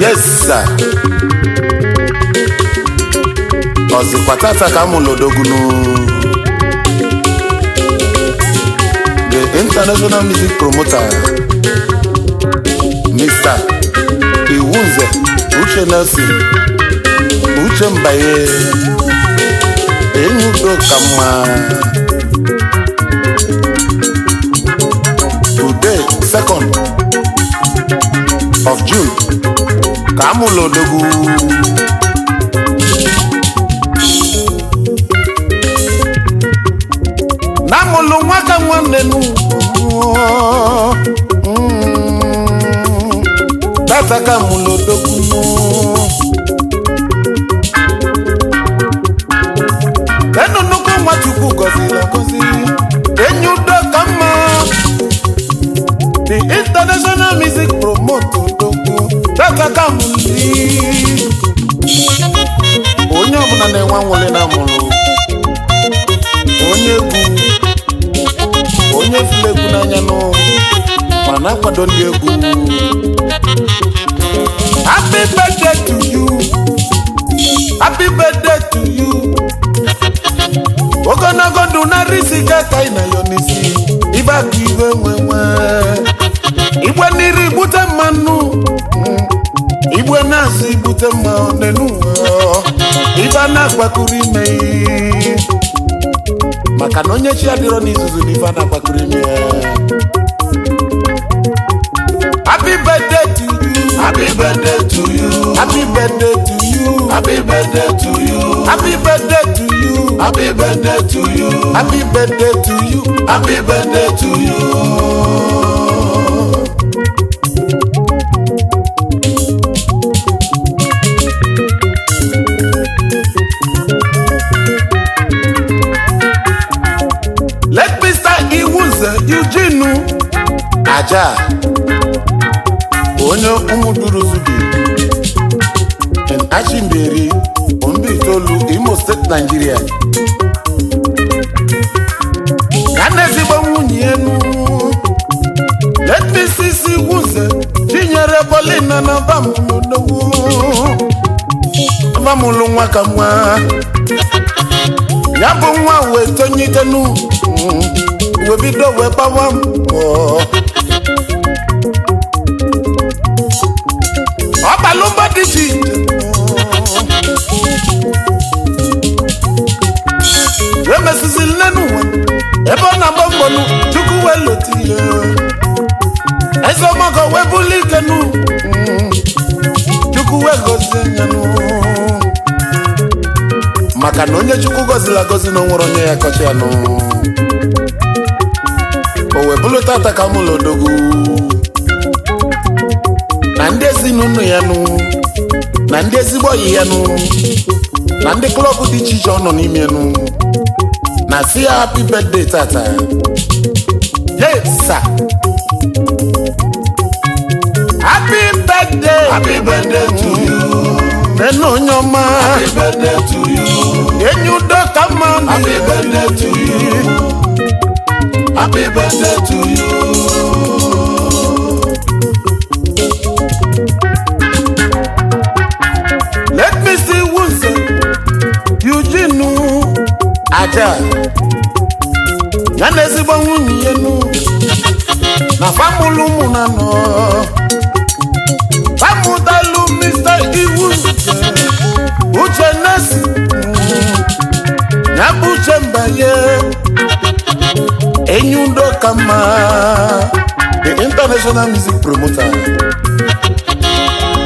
Yes sir. Ọzịkwa tata ka mụ lodogunu, the international music promoter, Mr. Iwunze Uche Nelson Uche Mbaye, enyi udo ka mma. Today, 2nd of June, ka amụlụ odogwu. Na amụlụ nwa ka nwanne m tata ka amụlụ odogwu. Enu nnukwu nwa Chukwu gọziri agọzi, enyi udo ka mma, the international music promoter odogwu, tata ka amụlụ. Onye ọbụla na-enwe anwụlị na amụlụ onye egwu, onye fụrụ egwu n'anya nụ ma na-akwado ndị egwu. Happy birthday to you, happy birthday to you. Ogologo ndụ narị isi ka ị na ya n'isi ibe aka ibe nwenwe igbe n'iri gbute mmanụ, igbe na-asụ igbute mma n'enu ibe a na-agbakọrọ ime, maka na onye chi adịrọ n'izuzu na ife a na-agbakọrọ ime. Happy birthday to you. Happy birthday to you. Happy birthday to you. Happy birthday to you. Happy birthday to you. Happy birthday to you. Happy birthday to you. Happy birthday to you. Let Mr. Iwunze Eugene Aja, onye Ụmụduru Zubi in Achimberi, Mbaitolu, Imo State, Nigeria, ya na ezigbo nwunye enu, let Mrs. Iwunze Chinyere Paulina na Bamulodogwu, Bamulu nwa ka nwa ya bụ nwa wee tonyitenu, wee bido wee gbawa mbọ. Ọbalụ mbọ dị iche iche wee mesizi nnenu ụwa ebe ọ na-agba mbọnụ. Chukwu wee lota ihe eze ọmọgọ wee buli ikenu. Chukwu wee gozie nyanụ, maka na onye Chukwu gọziri agọzi na o nwere onye ya kọcha ya nụ. O wee bụrụ tata ka mụlụ odogwu na ndị ezinụlọ ya nụ, na ndị ezigbo ọyị ya nụ, na ndị club dị iche iche ọ nọ n'ime nụ, na si ya happy birthday tata. Yes sir. Happy birthday. Happy birthday to you. Nenu onye ọma. Happy birthday to you. Enyi udo ka mma. Happy birthday to you. Happy birthday to you. Let me see Wunse Eugene Aja ya na ezigbo nwunye ya nu na famụlụ ụmụ na nọ famụtalụ Mr. Iwunze Uche Nesi, ya bụ Uche Mbanye, enyi udo ka mma, the international music promoter.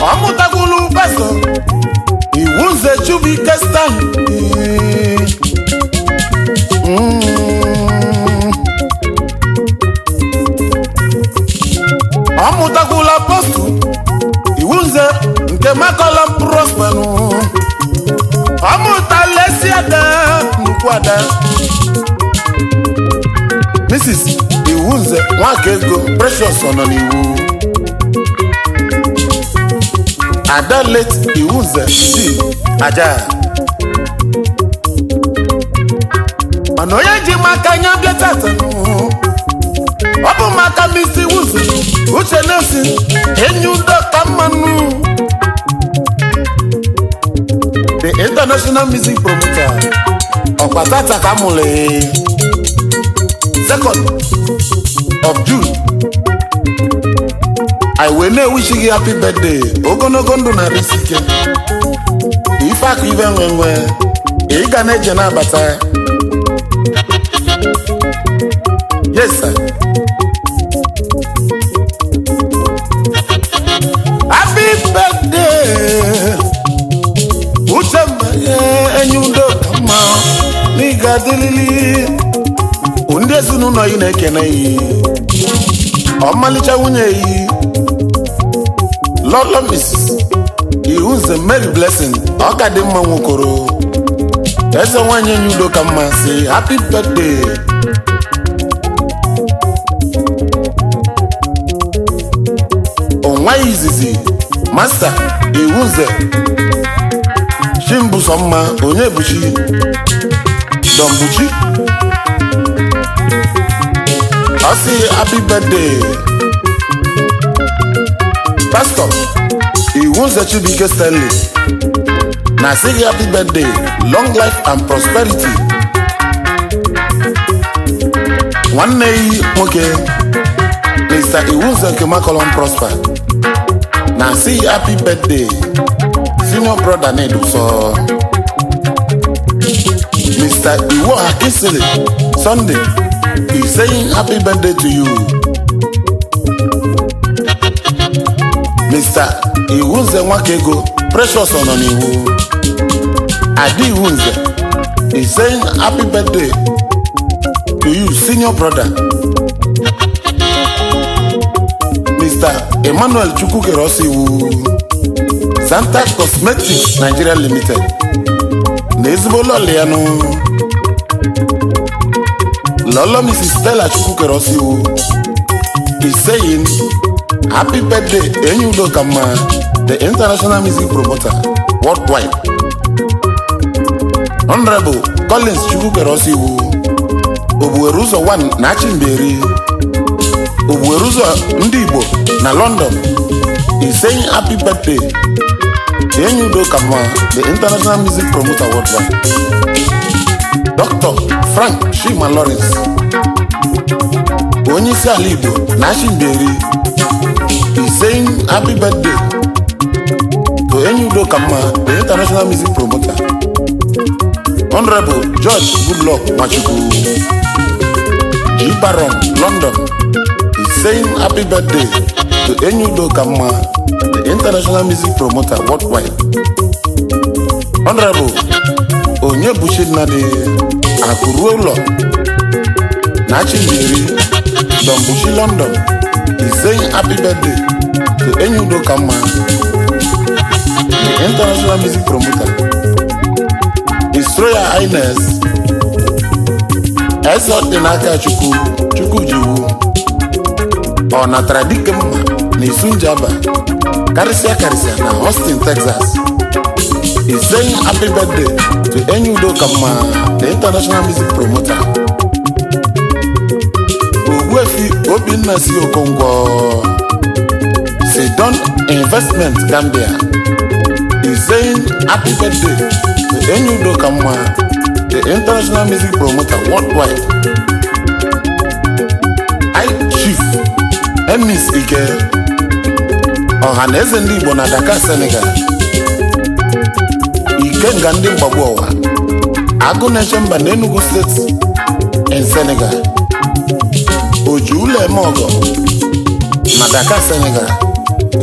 Ọ mụtakwulu pastor Iwunze Chibuike Stanley. Ọ mụtakwula apostle Iwunze nke Makola Prosper. Ọ mụtala esi ada nnukwu ada, Mrs. Iwunze Nwakaego Precious nọ n'iwu ada late Iwunze C Aja. Mana onye ji maka anya bịa tata nụ, ọ bụ maka Mr. Iwunze Uche Nelson. Blessing Enyi Udo ka mmanụ, the international music promoter. Ọkwa tata ka mụrụ, 2nd of June. Anyị wee na-ewishi gị happy birthday, ogologo ndụ na arịsị ike, ife akụ, ife nwe nwe, ị ga na-eje na-abata. Yes sir. Happy birthday, Uchemba. Enyi Udo ka mma n'ịga adịlili. Ndị ezinụlọ yi na-ekene yi, ọmalịcha nwunye yi, Lọlọ Mrs. Ihunze Mary Blessing ọ ka dị mma nwokoro, eze nwanyị Enyi Udo ka mma, si happy birthday. Onwa izizi, Master Ihunze Chimbusomma Onyebuchi Dombuchi, ọ sị happy birthday. Pastor Iwunze Chibuike Stanley na sị gị happy birthday, long life and prosperity. Nwanne yi nwoke, Mr. Iwunze nke Makolon Prosper, na sị happy birthday, senior brother Neduso. Mr. Iwo Akinsili Sunday is saying happy birthday to you. Mr. Iwunze Nwakego Precious Ọnọniwu Adi Iwunze is saying happy birthday to you, senior brother. Mr. Emmanuel Chukwukerosi Iwu, Santa Cosmetics Nigeria Limited, na ezigbo lọlị ya nụ, Lọlọ Mrs. Stella Chukwukerosi Iwu, is saying happy birthday, Enyi Udo Kamma, the international music promoter worldwide. Honorable Collins Chukwukerosi Iwu, Ogbuere ụzọ 1 na Achimberi, Ogbuere ụzọ ndị Igbo na London, is saying happy birthday, Enyi Udo Kamma, the international music promoter worldwide. Dr. Frank Chima Lawrence, onye isi ala Igbo na Achimberi, is saying happy birthday to Enyi Udo Kamma, the international music promoter. Honorable George Goodluck Nwachukwu, G Baron London, is saying happy birthday to Enyi Udo Kamma, the international music promoter worldwide. Honorable Onyebuchi Nnadi Akụruo ụlọ na Achimberi, Dombuchi London, is saying happy birthday to Enyi Udo Kamma, the international music promoter. His Royal Highness Eze Ọdịnaka Chukwu Chukwujiwu ọ natara dike mma na Isunjaba karịsịa karịsịa na Austin, Texas, is saying happy birthday to Enyi Udo Kamma, the international music promoter. Ogbuefi Obinna si Okonkwo, Sidon Investment Gambia, is saying happy birthday to Enyi Udo Kamma, the international music promoter worldwide. I Chief Emis Ike, ọha na eze ndị Igbo na Dakar, Senegal, Ikenga ndị mgbagbu ọwa, Agụ na-eche mba na Enugu State in Senegal, Oji ụlọ eme ọgọ na Dakar, Senegal,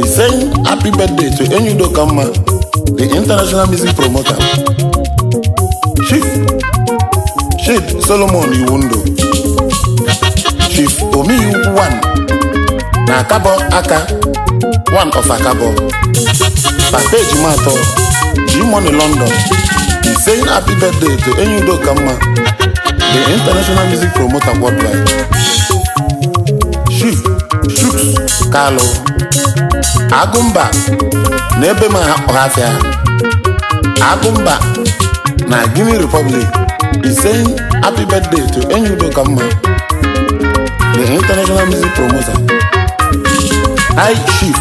is saying happy birthday to Enyi Udo Kamma, the international music promoter. Chief Chief Solomon Iwundo, Chief Omiyu One na Akabo Aka One of Akabo, Papa Ejima atọ, G-Money London, is saying happy birthday to Enyi Udo Kamma, the international music promoter worldwide. Chief Chuks Kalu Agụmba na ebe ma ọhafịa Agụmba na Guinea Republic, is saying happy birthday to Enyi Udo Kamma, the international music promoter. High Chief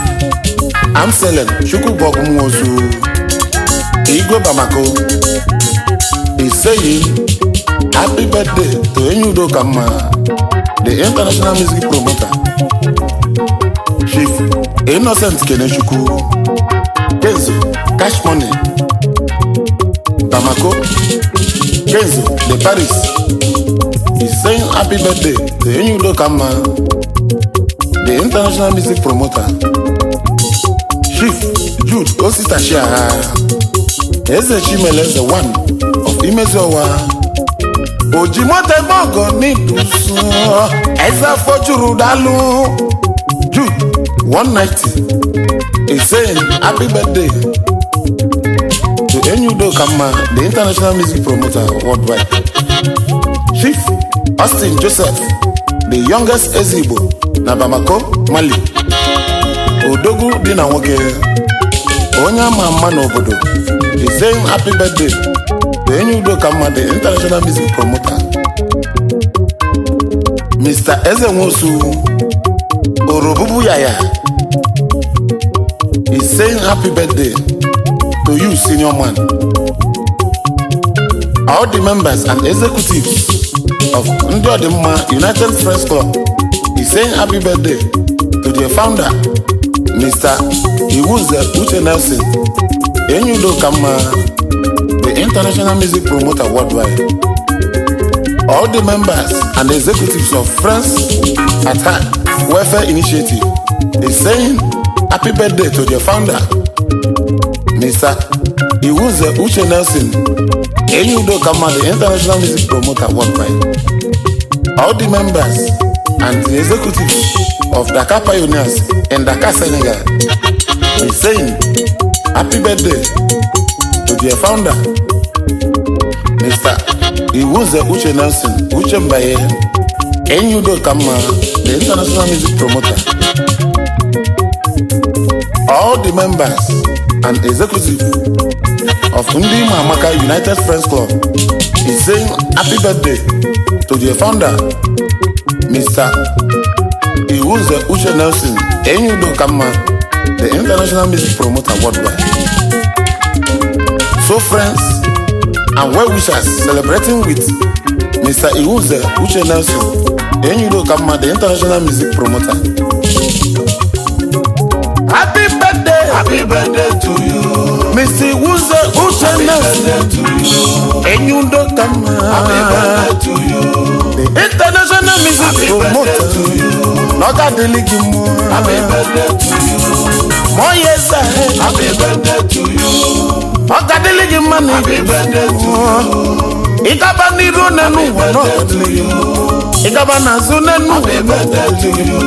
Amselem Chukwubogumwozu, Igwe Bamako, is saying happy birthday to Enyi Udo Kamma, the international music promoter. Chief Innocent Kenechukwu, Kenzo Cash Money, Bamako, Kenzo de Paris, is saying happy birthday to Enyi Udo Kamma, the international music promoter. Chief Jude Osita Chiagha, Eze Chimeleze one of Imeziowa, Ojimotemogo Nidusu, Eze Fojuru Dalu, Jude 190 is saying happy birthday to Enyi Udo Kamma, the international music promoter worldwide. Chief Austin Joseph, the youngest Ezigbo na Bamako, Mali. Odogwu dị na nwoke, onye ama ama n'obodo, is saying happy birthday to Enyi Udo Kamma, the international music promoter. Mr. Eze Nwosu, Orobubu Yaya, is saying happy birthday to you, senior man. All the members and executives of Ndị Ọdịmma United Friends Club is saying happy birthday to their founder, Mr. Iwuze Uche Nelson, Enyi Udo Kamma, the international music promoter worldwide. All the members and executives of Friends at Heart Welfare Initiative is saying happy birthday to their founder, Mr. Iwuze Uche Nelson, Enyi Udo Kamma, the international music promoter worldwide. All the members and the executives of Dakar Pioneers in Dakar, Senegal is saying happy birthday to their founder, Mr. Iwuze Uche Nelson Uche Mbaye, Enyi Udo Kamma, the international music promoter. All the members and executives of Ndị Amaka United Friends Club is saying happy birthday to their founder, Mr. Iwuze Uche Nelson Enyi Udo Kamma, the international music promoter worldwide. So friends and well-wishers celebrating with Mr. Iwuze Uche Nelson Enyi Udo Kamma, the international music promoter. Happy birthday, Happy birthday to you. Mr. Iwuze Uche Happy Nelson birthday to you. Enyi Udo Kamma, Happy birthday to you. the international music Happy birthday promoter. to you. N'ọga adịlị gị mma. Happy birthday to you. More years ahead. Happy birthday to you. Ọ ga-adịlị gị mma na Happy birthday to you. ịgaba n'iru n'enu ụwa Birthday n'ọ to you. ịgaba n'azụ n'enu Happy ụwa birthday to you.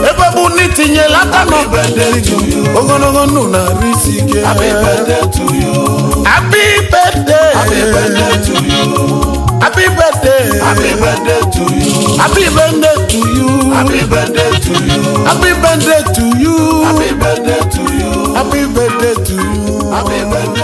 ebe bụ na itinyela aka nọ Happy birthday to you. ogologo ndụ na-arụ isi ike. Happy birthday to you. Happy birthday. Happy birthday to you. Happy birthday. Happy birthday to you. Happy birthday to you. Happy birthday to you. Happy birthday to you. Happy birthday to you. Happy birthday to you. Happy birthday.